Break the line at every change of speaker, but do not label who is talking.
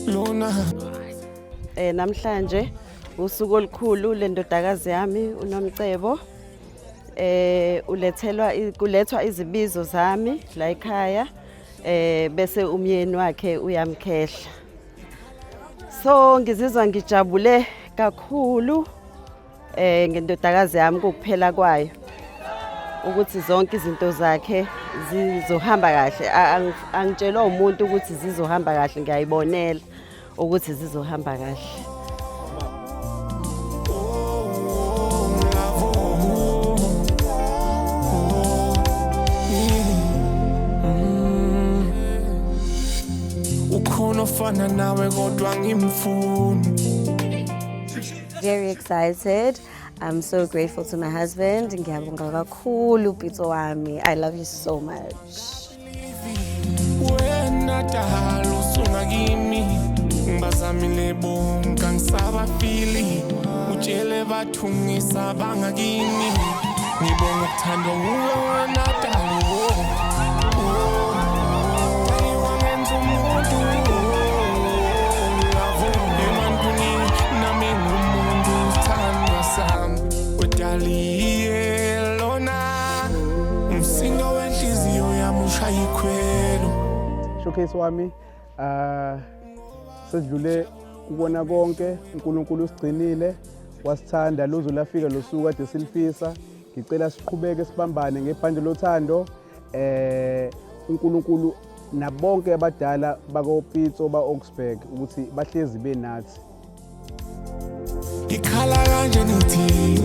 Lona.
Namhlanje usuku olukhulu lendodakazi yami uNomcebo. Ulethelwa kulethwa izibizo zami la ekhaya, bese umyeni wakhe uyamkhehla. So ngizizwa ngijabule kakhulu ngendodakazi yami kukuphela kwayo, ukuthi zonke izinto zakhe zizohamba kahle. Angitshelwa umuntu ukuthi zizohamba kahle, ngiyayibonela ukuthi zizohamba kahle.
Ukhona ofana nawe kodwa ngimfuni.
Very excited. I'm so grateful to my husband. Ngiyabonga kakhulu, Pitso wami. I love you so much.
Wena dalo usunga kimi, ngibazamile bonke angisabafili, utshele bathungisa bangakini, ngibonga ukuthandwa nguwe wena dalo. Dali wangenza umuntu lavo ebantwini, nami ngumuntu, sithandwa sami udaliye lona umsindo wenhliziyo yami ushaya ikhwelo.
Showcase wami, sesidlule kubona konke. uNkulunkulu usigcinile, wasithanda luze lafika losuku kade silifisa. Ngicela siqhubeke sibambane ngebhande lothando. uNkulunkulu nabonke abadala bakoPitso ba-Augsburg ukuthi bahlezi benathi.
Ikhala kanje nithi.